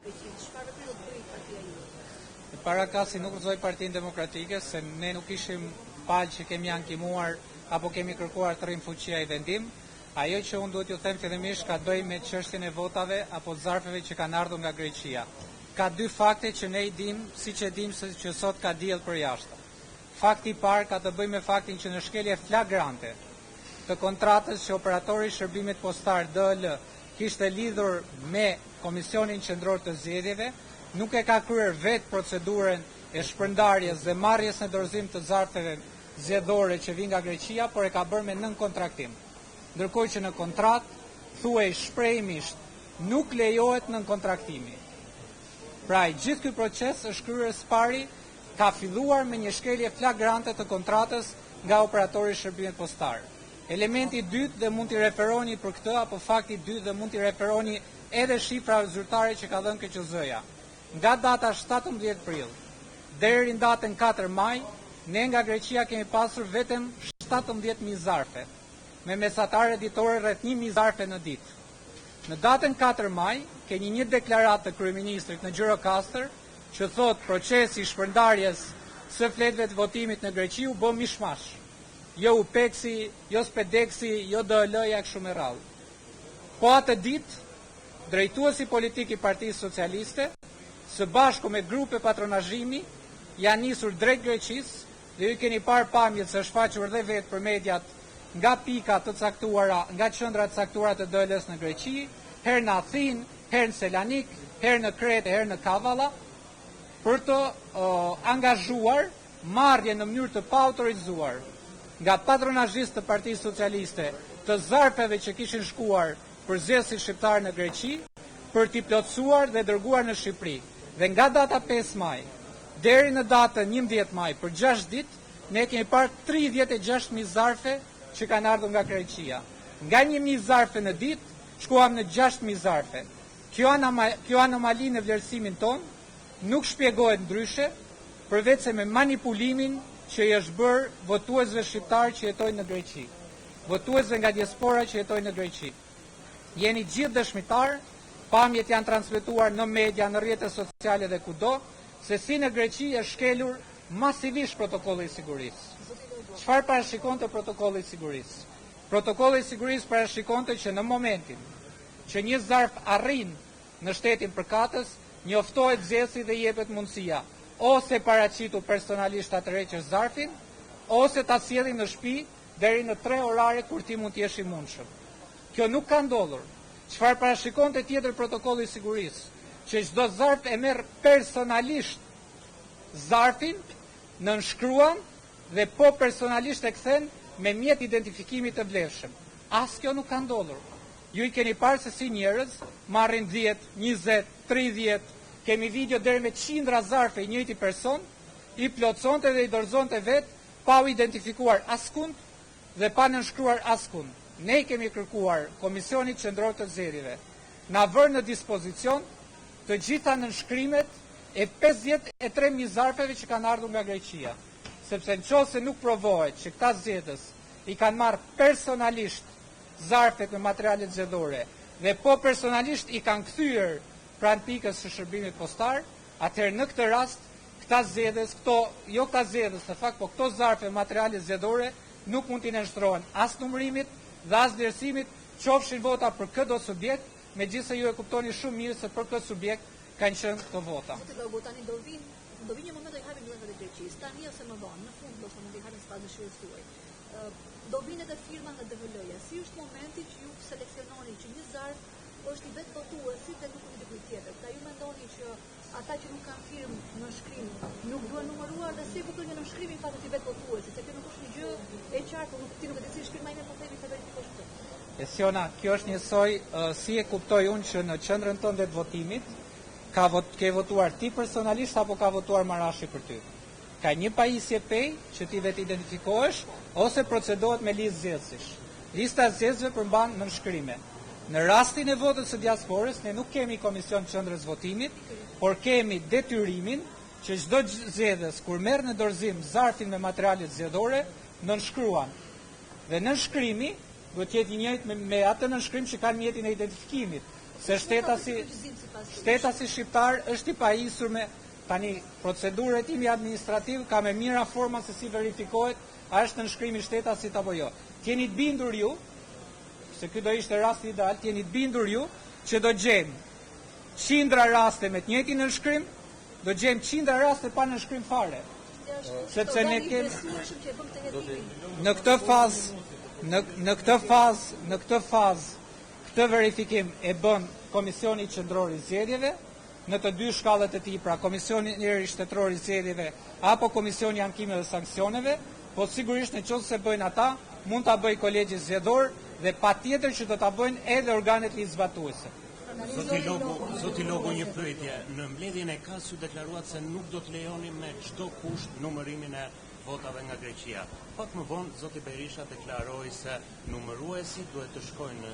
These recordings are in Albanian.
Çfarë veprimi do të bëjë partia juaj? E para KAS-i nuk rrëzoi Partinë Demokratike, se ne nuk ishim palë që kemi ankimuar apo kemi kërkuar të rrijë në fuqi ai vendim. Ajo që unë duhet t'ju them fillimisht ka të bëjë me çështjen e votave apo zarfeve që kanë ardhur nga Greqia. Ka dy fakte që ne i dimë, siç e dimë se që sot ka diell përjashta. Fakti i parë ka të bëjë me faktin që në shkelje flagrante të kontratës që operatori i shërbimit postar DHL kishte lidhur me Komisionin Qendror të Zgjedhjeve, nuk e ka kryer vetë procedurën e shpërndarjes dhe marrjes në dorëzim të zarfeve zgjedhore që vijnë nga Greqia, por e ka bërë me nënkontraktim. Ndërkohë që në kontratë thuhej shprehimisht nuk lejohet nënkontraktimi. Pra i gjithë ky proces është kryer së pari ka filluar me një shkelje flagrante të kontratës nga operatori i shërbimit postar. Elementi i dytë dhe mund t'i referoni për këtë apo fakti i dytë dhe mund t'i referoni edhe shifrave zyrtare që ka dhënë KQZ-ja. Nga data 17 prill deri në datën 4 maj, ne nga Greqia kemi pasur vetëm 17.000 zarfe, me mesatare ditore rreth 1.000 zarfe në ditë. Në datën 4 maj, keni një deklaratë të kryeministrit në Gjirokastër që thotë procesi i shpërndarjes së fletëve të votimit në Greqi u bë mishmash. Jo UPEX-i, jo SPEDEX-i, jo DHL-ja e kështu me radhë. Po atë ditë, drejtuesi politik i Partisë Socialiste, së bashku me grupe patronazhimi, janë nisur drejt Greqisë dhe ju keni parë pamjet se është shfaqur dhe vetë për mediat nga pika të caktuara, nga qendra të caktuara të DHL-së në Greqi, herë në Athinë, herë në Selanik, herë në Kretë, herë në Kavala, për të uh, angazhuar marrjen në mënyrë të paautorizuar nga patronazhistë të Partisë Socialiste të zarfeve që kishin shkuar për zgjedhësit shqiptarë në Greqi, për t'i plotësuar dhe dërguar në Shqipëri. Dhe nga data 5 maj deri në datën 11 maj, për 6 ditë, ne kemi parë 36.000 zarfe që kanë ardhur nga Greqia. Nga 1.000 zarfe në ditë, shkuam në 6.000 zarfe. Kjo, anoma, kjo anomali në vlerësimin tonë nuk shpjegohet ndryshe, përveç se me manipulimin që i është bërë votuesve shqiptarë që jetojnë në Greqi, votuesve nga diaspora që jetojnë në Greqi. Jeni gjithë dëshmitar, pamjet janë transmetuar në media, në rrjete sociale dhe kudo, se si në Greqi është shkelur masivisht protokolli i sigurisë. Çfarë parashikonte protokolli i sigurisë? Protokolli i sigurisë parashikonte që në momentin që një zarf arrin në shtetin përkatës, njoftohet zgjedhësi dhe jepet mundësia ose paraqitu personalisht ta tërheqësh zarfin, ose ta sjellim në shtëpi deri në 3 orare kur ti mund të jesh i mundshëm. Kjo nuk ka ndodhur. Çfarë parashikonte tjetër protokolli i sigurisë? Që çdo zarf e merr personalisht zarfin, nënshkruan dhe po personalisht e kthen me mjet identifikimi të vlefshëm. As kjo nuk ka ndodhur. Ju i keni parë se si njerëz marrin 10, 20, 30, kemi video deri me qindra zarfe i njëjti person, i plotësonte dhe i dorëzonte vetë pa u identifikuar askund dhe pa nënshkruar askund. Ne i kemi kërkuar Komisionit Qendror të Zgjedhjeve na vërë në dispozicion të gjitha nënshkrimet e 53.000 zarfeve që kanë ardhur nga Greqia, sepse në qoftë se nuk provohet që këta zgjedhës i kanë marrë personalisht zarfet me materialet zgjedhore dhe po personalisht i kanë kthyer pranë pikës së shërbimit postar, atëherë në këtë rast këta zgjedhës, këto jo këta zgjedhës në fakt, po këto zarfe me materiale zgjedhore nuk mund t'i nënshtrohen as numërimit dhe as vlerësimit, qofshin vota për këdo subjekt, megjithëse ju e kuptoni shumë mirë se për këtë subjekt kanë qenë këto vota. Zoti Gogu, tani do vin, do vin një moment do i hapim dosjet e Greqisë, tani ose më vonë, në fund ndoshta mund t'i hapim sipas dëshirës tuaj. Do vinë edhe firma nga DHL-ja. Si është momenti që ju seleksiononi që një zarf është i vetë votuesit dhe nuk është i dikujt tjetër? Pra ju mendoni që ata që nuk kanë firmë nënshkrim nuk duhen numëruar dhe si e kupton një nënshkrim i fakt i vetë votuesit, se kjo nuk është një gjë e qartë, po nuk ti nuk e di si është firma ime, po themi ta verifikosh këtë. Esiona, kjo është njësoj uh, si e kuptoj unë që në qendrën tënde të votimit ka vot, ke votuar ti personalisht apo ka votuar Marashi për ty. Ka një pajisje pej që ti vetë identifikohesh ose procedohet me listë zgjedhësish. Lista e zgjedhësve përmban nënshkrime. Në rastin e votës së diasporës, ne nuk kemi komision qendrës votimit, por kemi detyrimin që çdo zgjedhës kur merr në dorëzim zarfin me materialet zgjedhore, nënshkruan. Dhe nënshkrimi duhet të jetë i njëjtë me, me atë nënshkrim që kanë mjetin e identifikimit. Se shtetasi shtetasi shqiptar është i pajisur me tani procedurë hetimi administrativ ka me mijëra forma se si verifikohet a është nënshkrimi i shtetasit apo jo. Të jeni të bindur ju, se ky do ishte rasti ideal, të jeni të bindur ju që do gjejmë qindra raste me të njëjtin nënshkrim, do gjejmë qindra raste pa nënshkrim fare. Sepse ne kemi në këtë fazë, në në këtë fazë, në këtë fazë, këtë verifikim e bën Komisioni Qendror i Zgjedhjeve në të dy shkallët e tij, pra Komisioneri Shtetëror i Zgjedhjeve apo Komisioni i Ankimeve dhe Sanksioneve, po sigurisht në qoftë se bëjnë ata, mund ta bëjë Kolegji Zgjedhor dhe patjetër që do ta bëjnë edhe organet ligjzbatuese. Zoti Logu, zoti Logu një pyetje. Në mbledhjen e KAS ju deklaruat se nuk do të lejoni me çdo kusht numërimin e votave nga Greqia. Pak më vonë zoti Berisha deklaroi se numëruesit duhet të shkojnë në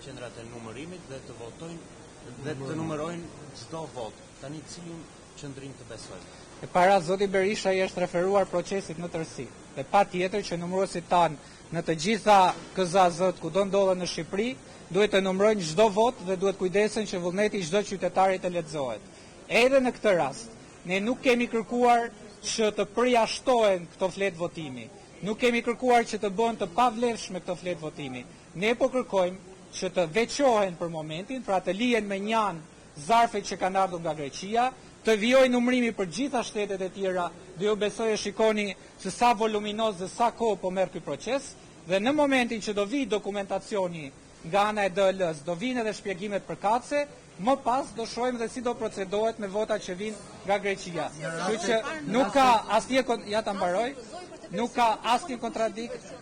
qendrat e numërimit dhe të votojnë dhe të numërojnë çdo votë. Tani cilin qëndrim të besojmë? E para, zoti Berisha i është referuar procesit në tërësi dhe patjetër që numëruesit tanë në të gjitha KZAZ-të kudo ndodhen në Shqipëri duhet të numërojnë çdo votë dhe duhet kujdesen që vullneti i çdo qytetari të lexohet. Edhe në këtë rast, ne nuk kemi kërkuar që të përjashtohen këto fletë votimi. Nuk kemi kërkuar që të bëhen të pavlefshme këto fletë votimi. Ne po kërkojmë që të veçohen për momentin, pra të lihen mënjanë zarfet që kanë ardhur nga Greqia, të vijojë numërimi për gjitha shtetet e tjera dhe ju besoj e shikoni se sa voluminoz dhe sa kohë po merr ky proces dhe në momentin që do vijë dokumentacioni nga ana e DHL-së, do vijnë edhe shpjegimet përkatëse, më pas do shohim dhe si do procedohet me votat që vijnë nga Greqia. Kështu që nuk ka asnjë ja ta mbaroj, nuk ka asnjë kontradiktë.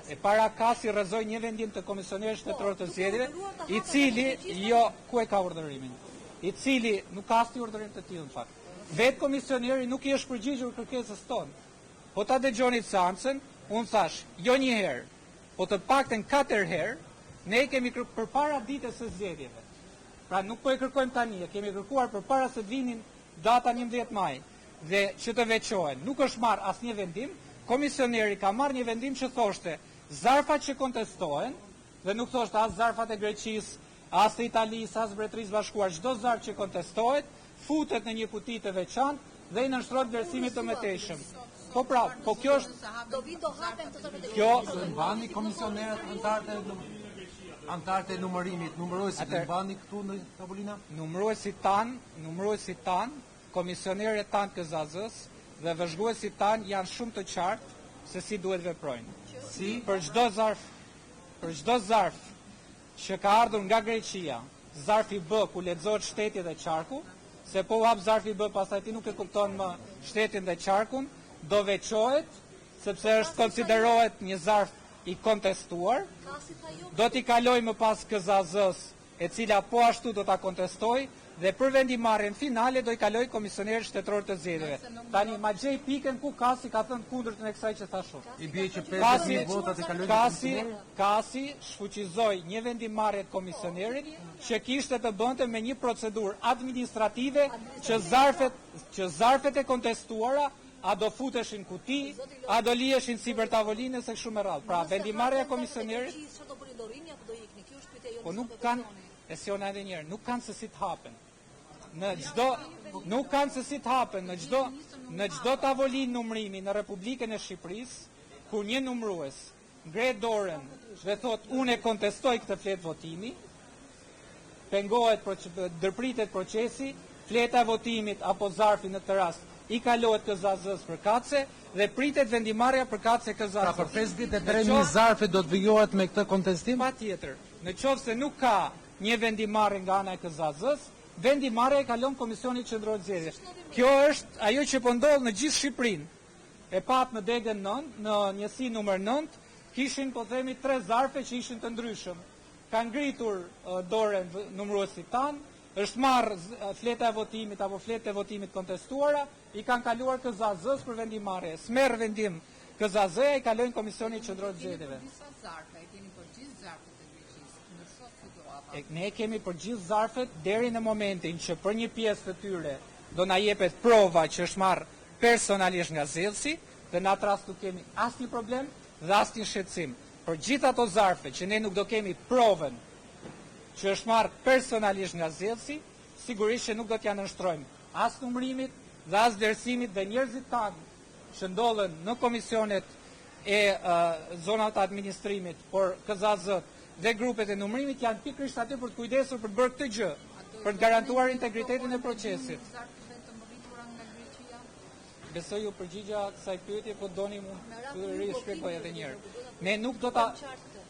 E para KAS-i rrëzoi një vendim të Komisionerit Shtetëror të Zgjedhjeve, i cili jo ku e ka urdhërimin, i cili nuk ka asnjë urdhërim të tillë në fakt. Vetë komisioneri nuk i është përgjigjur kërkesës tonë. Po ta dëgjonit seancën, unë thashë, jo një herë, po të paktën katër herë, ne e kemi kër, përpara ditës së zgjedhjeve. Pra nuk po e kërkojmë tani, e kemi kërkuar përpara se të vinin data 11 maj dhe që të veçohen. Nuk është marrë asnjë vendim, komisioneri ka marrë një vendim që thoshte zarfat që kontestohen, dhe nuk thoshte as zarfat e Greqisë, as të Italisë, as Mbretërisë Bashkuar, çdo zarf që kontestohet, futet në një kuti të veçantë dhe i nënshtrohet vlerësimit të mëtejshëm. Po pra, po kjo është Do vi do hapen këto zarfet e Kjo mbani komisionerët anëtarët e anëtarët e numërimit, numëruesit i mbani këtu në tavolina? Numëruesit tanë, numëruesit tanë, komisionerët tanë të KZAZ-së dhe vëzhguesit tanë janë shumë të qartë se si duhet veprojnë. Si? Për çdo zarf, për çdo zarf që ka ardhur nga Greqia, zarfi B ku lexohet shteti dhe qarku, se po u hap zarfi B pastaj ti nuk e kupton më shtetin dhe qarkun, do veçohet sepse është konsiderohet një zarf i kontestuar, do t'i kalojë më pas KZAZ-së, e cila po ashtu do ta kontestojë dhe për vendimmarrjen finale do i kalojë Komisionerit Shtetëror të Zgjedhjeve. Tani ma gjej pikën ku KAS-i ka thënë kundërtën e kësaj që thashë unë. I bie që 50.000 vota t'i kalojnë KAS-i, KAS-i shfuqizoi një vendimmarrje të komisionerit që kishte të bënte me një procedurë administrative që zarfet që zarfet e kontestuara a do futeshin kuti, a do liheshin sipër tavolinës e kështu me radhë. Pra vendimmarrja e komisionerit Po nuk kanë, Esiona edhe një herë, nuk kanë se si të hapen. Në çdo nuk kanë se si të hapen në çdo në çdo tavolinë numërimi në Republikën e Shqipërisë, kur një numërues ngre dorën dhe thotë unë e kontestoj këtë fletë votimi, pengohet ndërpritet procesi, fleta e votimit apo zarfi në këtë rast i kalohet KZAZ-së përkatëse dhe pritet vendimmarrja përkatëse e KZAZ-së. Pra për 53.000 zarfe do të vijohet me këtë kontestim? Patjetër. Në qoftë se nuk ka një vendimmarrje nga ana e KZAZ-së, vendimmarrja i kalon Komisionit Qendror të Zgjedhjeve. Kjo është ajo që po ndodh në gjithë Shqipërinë. E patë në degën 9, në njësi numër 9, kishin po themi tre zarfe që ishin të ndryshëm. Kanë ngritur dorën numëruesit tanë, është marrë fleta e votimit apo fletët e votimit kontestuara, i kanë kaluar KZAZ-së për vendimmarrje. S'merr vendim KZAZ-ja, i kalojnë Komisionit Qendror të Zgjedhjeve. Keni për disa zarfe, e keni për gjithë zarfet e Greqisë, në sot situata. E, ne kemi për gjithë zarfet deri në momentin që për një pjesë të tyre do na jepet prova që është marrë personalisht nga zgjedhësi dhe në atë rast nuk kemi asnjë problem dhe asnjë shqetësim. Për gjithë ato zarfe që ne nuk do kemi provën. që është marrë personalisht nga zgjedhësi, sigurisht që nuk do t'ia nënshtrojmë as numërimit dhe as vlerësimit dhe njerëzit tanë që ndodhen në komisionet e zonave të administrimit, por KZAZ-të dhe grupet e numërimit janë pikërisht aty për të kujdesur për të bërë këtë gjë, për të garantuar integritetin e procesit. Besoj iu përgjigja kësaj pyetje, po doni mund të rishpjegoj edhe një herë. Ne nuk do ta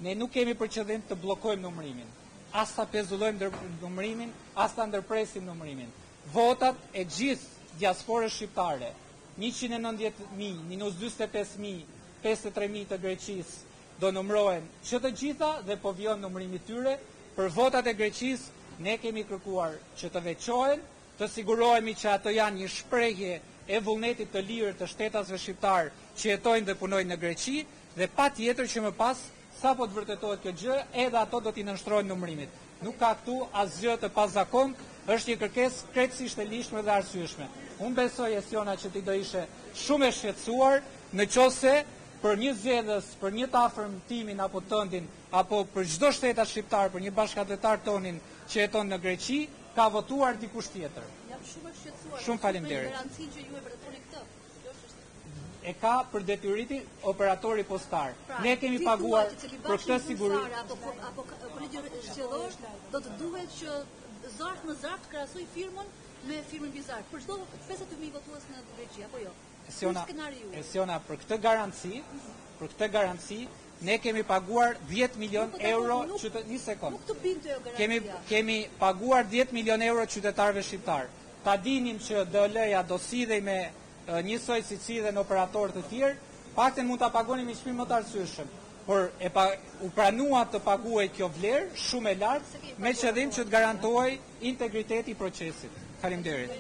ne nuk kemi për qëllim të bllokojmë numërimin, as ta pezullojmë numërimin, as ta ndërpresim numërimin. Votat e gjithë diasporës shqiptare, 190.000 minus 45.000, 53.000 të Greqisë do numërohen që të gjitha dhe po vijon numërimi i tyre. Për votat e Greqisë ne kemi kërkuar që të veçohen, të sigurohemi që ato janë një shprehje e vullnetit të lirë të shtetasve shqiptarë që jetojnë dhe punojnë në Greqi dhe patjetër që më pas sapo të vërtetohet kjo gjë, edhe ato do t'i nënshtrohen numërimit. Nuk ka këtu asgjë të pazakontë, është një kërkesë krejtësisht e ligjshme dhe arsyeshme. Unë besoj Esiona që ti do ishe shumë e shqetësuar në qoftë se për një zgjedhës, për një të afërm timin apo tëndin, apo për çdo shtetas shqiptar, për një bashkatdhetar tonin që jeton në Greqi, ka votuar dikush tjetër. Jam shumë e shqetësuar. Shumë faleminderit. Garancinë që ju e vërtetoni këtë. Kjo është çështja. E ka për detyriti operatori postar. Pra, Ne kemi ti paguar thua që cili për këtë bashkim siguri. zyrtare apo apo kolegji zgjedhor do të duhet që zarf në zarf të krahasoj firmën me firmën mbi zarf për çdo 52000 votues në Greqi apo jo? Esiona, Ky është skenari juaj. Esiona, për këtë garanci, për këtë garanci, ne kemi paguar 10 milion Nuk, po, euro nuk- qyte, një sekond. Nuk të bind ajo garancia. Kemi kemi paguar 10 milion euro qytetarëve shqiptar. Ta dinim që DL-ja do sidhej me e, njësoj si sidhen operatorë të tjerë, paktën mund ta pagonim një çmim më të arsyeshëm. Por e pa, u pranua të paguhej kjo vlerë shumë e lartë me qëllim që të garantohej integriteti i procesit. Faleminderit.